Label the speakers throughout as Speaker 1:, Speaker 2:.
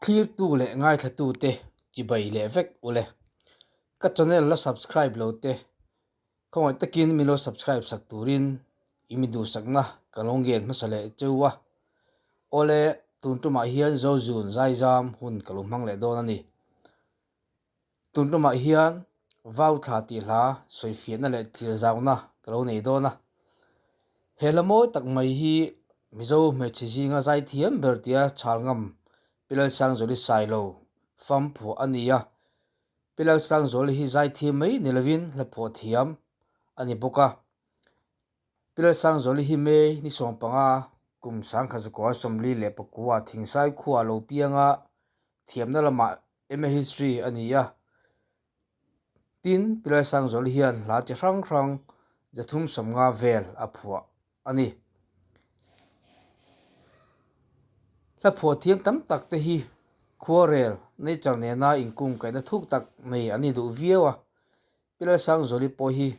Speaker 1: Thlirtu leh ngaithlatute chibai leh vek ule. Ka channel la subscribe lo te khawngaih takin min lo subscribe sak turin i mi duhsakna ka lo ngen hmasa leh cheu a. Awle tun tumah hian Zozun zaizam hun ka lo hmang leh dawn a ni. Tun tumah hian vau thla tih hla sawifiahna leh thlir zauna ka lo nei dawn a. He hla mawi tak mai hi Mizo hmeichhe zinga zaithiam ber tia chhal ngam Pi Lalsangzuali Sailo fam phuah a ni a. Pi Lalsangzuali hi zaithiam mai ni lovin hla phuah thiam a ni bawk a. Pi Lalsangzuali hi May ni 15 kum 1949 Thingsai khua a lo piang a, thiamna lamah MA History a ni a. Tin, Pi Lalsangzuali hian hla chi hrang hrang 350 vel a phuah a ni. Hla phuah thiam tam tak te hi khuarel, nature nena inkungkaihna thuk tak nei an ni duh viau a. Pi Lalsangzuali pawh hi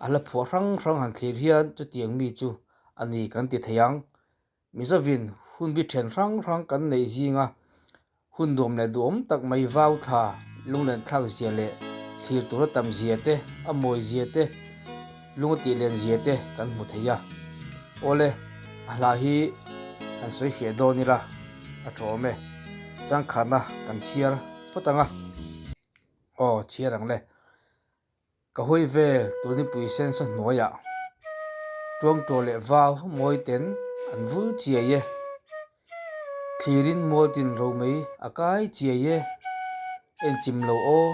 Speaker 1: a hla phuah hrang hrang han thlir hian chutiang mi chu a ni kan ti thei ang. Mizovin hun bi then hrang hrang kan neih zinga hun nuam leh duhawm tak mai vau thla lunglen thlak zia leh thlir tura tam zia te, a mawi zia te, lung a tih len zia te kan hmu thei a. Awle, a hla hi han sawi fiah dawn ila a tha awm e. Changkhatna kan chhiar phawt ang a. Aw, chhiar ang le. Ka hawi vel Turnipui sensa hnuaiah Tuangtuah leh vau mawi ten an vul chiai e. Thlirin mualtin romei a kai chiai e. Enchim lo aw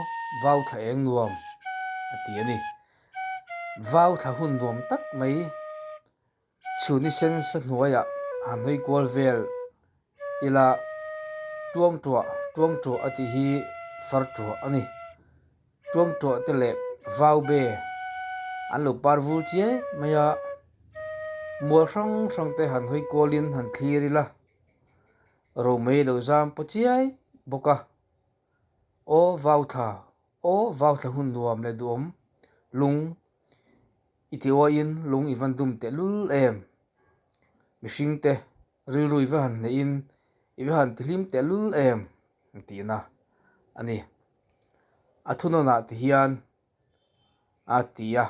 Speaker 1: vau thla eng nuam a ti a ni. Vau thla hun nuam tak mai Chhunni sensa hnuaiah han hawi kual vel ila tuangtuah tuangtuah a tih hi far tuah a ni. Tuangtuah te leh vaube an lo par vul chiai mai a, mual hrang hrang te han hawi kualin han thlir ila romei lo zam paw chiai bawk a, aw vau thla aw vau thla hun nuam leh duhawm lung I ti uaiin lung i van dum tehlul em? Mihringte rilru i va han hnehin i va han tihlim tehlul em? An tihna a ni. A thunawnah ti hian a ti a.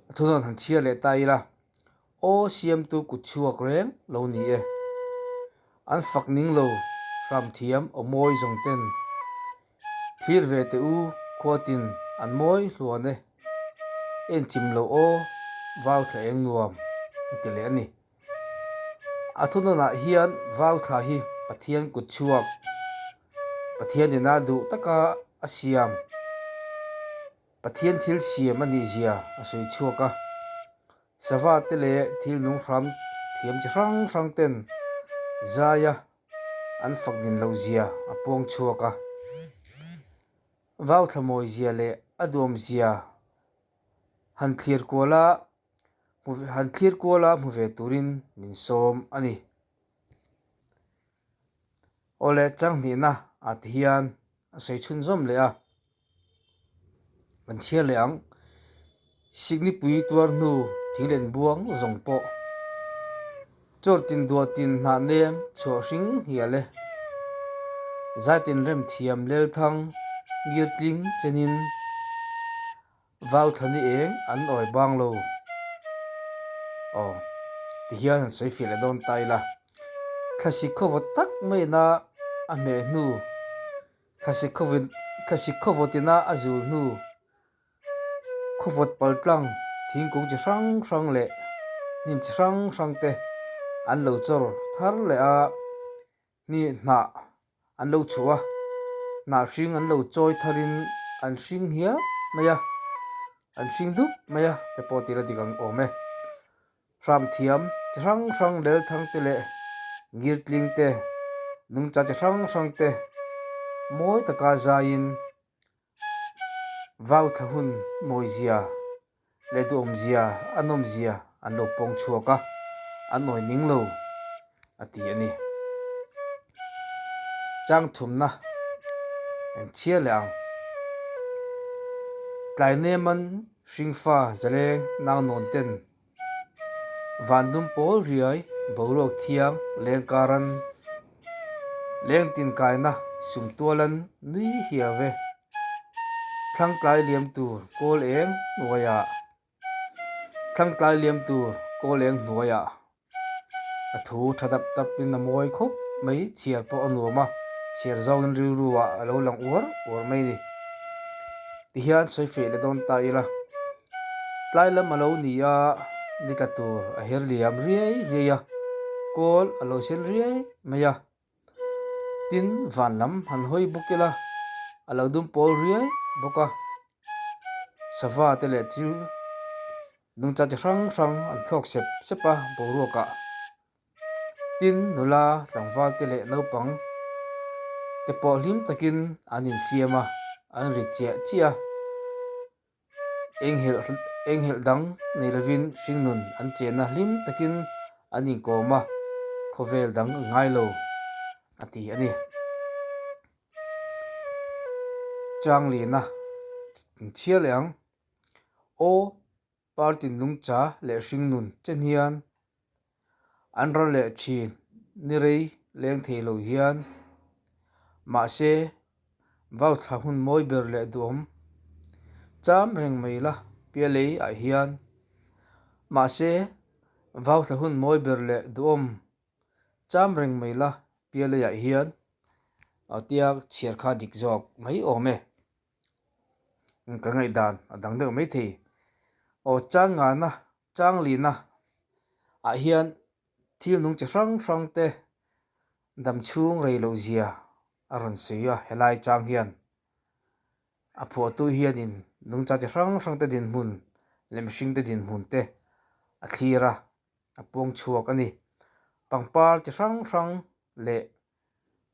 Speaker 1: A thunawn han chhiar leh ta ila, Aw siamtu kut chhuak reng lo ni e. An fak ning lo hram thiam aw mawi zawng ten. Thlir ve teh u khuatin an mawi hluan e. En chim lo aw vau thla eng nuam a ti leh a ni. A thunawnah hian vau thla hi Pathian kut chhuak, Pathian ina duh taka a siam, Pathian thil siam a nih zia a sawi chhuak a. Sava te leh thil nung hram thiam chi hrang hrang ten zaia an fak din loh zia a puang chhuak a. Vau thlamawi zia leh a duam zia han thlir kual a han thlir kual a hmu ve turin min sawm a ni. Awle changhnihna ah ti hian a sawi chhunzawm leh a. Kan chhiar leh ang. Siknipui tuar hnu thinglen buang zawng pawh Chawrtin duahtin hnah nem chhuah hring hial e. Zaitin rem thiam lelthang ngirtling chenin vau thlani eng an awi bang lo. Aw, tihian han sawi fiah leh dawn ta ila. Thlasik khawvawt tak maina a hmeh hnu Thlasik khawvawtina a zul hnu khawvawt paltlang thingkung chi hrang hrang leh hnim chi hrang hrang te an lo chawr thar leh a, hni hnah an lo chhuah a, hnah hring an lo chawi tharin an hring hial mai a, an hring dup mai a te pawh tih la dik ang awm e. Hram thiam chi hrang hrang lelthang te leh ngirtling te, nungcha chi hrang hrang te mawi taka zaiin vau thla hun mawizia leh duhawmzia a nawmzia an lo pawng chhuak a, an awi ning lo a ti a ni. Chang thumna an chhiar leh ang. Tlai neman hringfa zaleng nangnawn ten Van dum pawl riai boruak thiang lengkaran Lengtin kaina sumtualan nui hiau e. Thlangtlai liam tur kawl eng hnuaiah. Thlangtlai liam tur kawl eng hnuaiah. A thu tha dap dap in a mawi khawp mai, chhiar pawh a nuam a, chhiar zawngin rilru ah a lo lang uar uar mai a ni. Tihian sawi feh leh dawn ta ila, tlai lam a lo ni a, ni tla tur a her liam riai riai a, kawl a lo sen riai mai a, tin van lam han hawi bawk ila a lo dum pawl riai bawk a, sava te leh thil nungcha chi hrang hrang an thlawk sep sep a boruak ah tin nula tlangval te leh naupang te pawh hlim takin an infiam a an ri chiah chiah a. Enghelh enghelh dang nei lovin hringnun an chenna hlim takin an inkawm a, khawvel dang an ngai lo a ti a ni. Changlina chhiar leh ang. Aw party nungcha leh hringnun chen hian an ral leh thin ni rei leng thei lo hian mahse vau thla hun mawi ber leh duhawm cham reng mai la pialei ah hian mahse vau thla hun mawi ber leh duhawm cham reng mai la pialei ah hian tia chhiar kha dik zawk mai awm e. Ka ngaihdan a dang deuh maithei. Aw chang ngana chang lina ah hian thil nung chi hrang hrang te dam chhung rei loh zia a rawn sawi a helai chang hian a phuahtu hianin nungcha chi hrang hrang te dinhmun leh mihring te dinhmun te a thlir a a puang chhuak a ni. Pangpar chi hrang hrang leh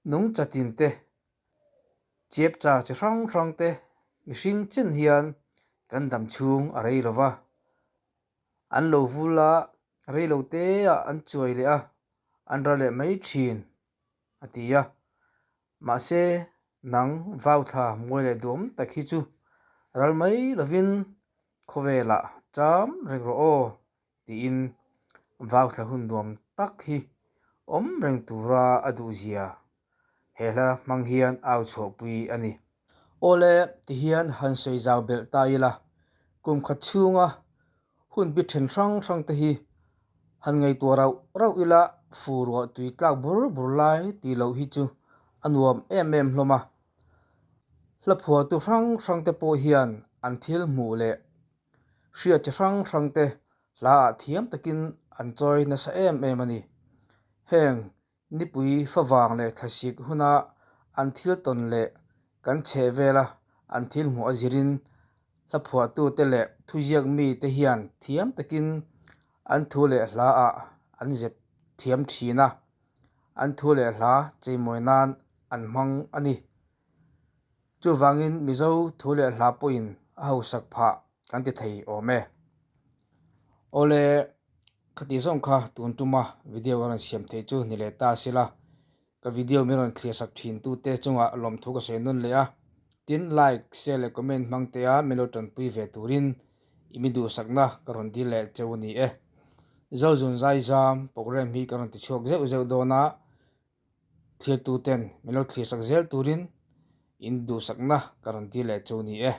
Speaker 1: nungcha tin te Chiap cha chi hrang hrang te mihring chen hian kan dam chhung a rei lo va, an lo vul a, rei lo te ah an chuai leh a, an ra leh mai thin a ti a. Mahse, nang vauthla muai leh duam tak hi chu ral mai lovin khawvelah cham reng rawh aw tiin vauthla hun nuam tak hi awm reng tura a duhzia he hla hmang hian au chhuahpui a ni. Awle tihian han sawi zau belh ta ila, kum khat chhunga hun bi then hrang hrang te hi han ngaihtuah rauh rauh ila fu ruah tui tlak bur bur lai tih loh hi chu a nuam em em hlawm a. Hla phuahtu hrang hrang te pawh hian an thil hmuh leh Hriat chi hrang hrang te hla ah thiam takin an chawi nasa em em a ni. Heng nipui favang leh thlasik huna an thil tawn leh kan chheh vela an thil hmuh a zirin hla phuahtu te leh thuziak mi te hian thiam takin an thu leh hla ah an zep thiam thin a, an thu leh hla cheimawi nan an hmang a ni. Chuvangin Mizo thu leh hla pawhin a hausak phah kan ti thei awm e. Awle, khati zawng kha tun tuma video ka rawn siam theih chu ni leh ta sila, ka video min rawn thlir sak thin tute chungah lawmthu ka sawi nawn leh a, tin like, share leh comment hmang te a min lo tanpui ve turin i mi duhsakna ka rawn dil leh cheu a ni e. Zozun Zaizam program hi ka rawn ti chhuak zeuh zeuh dawn a, Thiltu ten min lo thlir sak zel turin in duhsakna ka rawn ti leh chu ni e.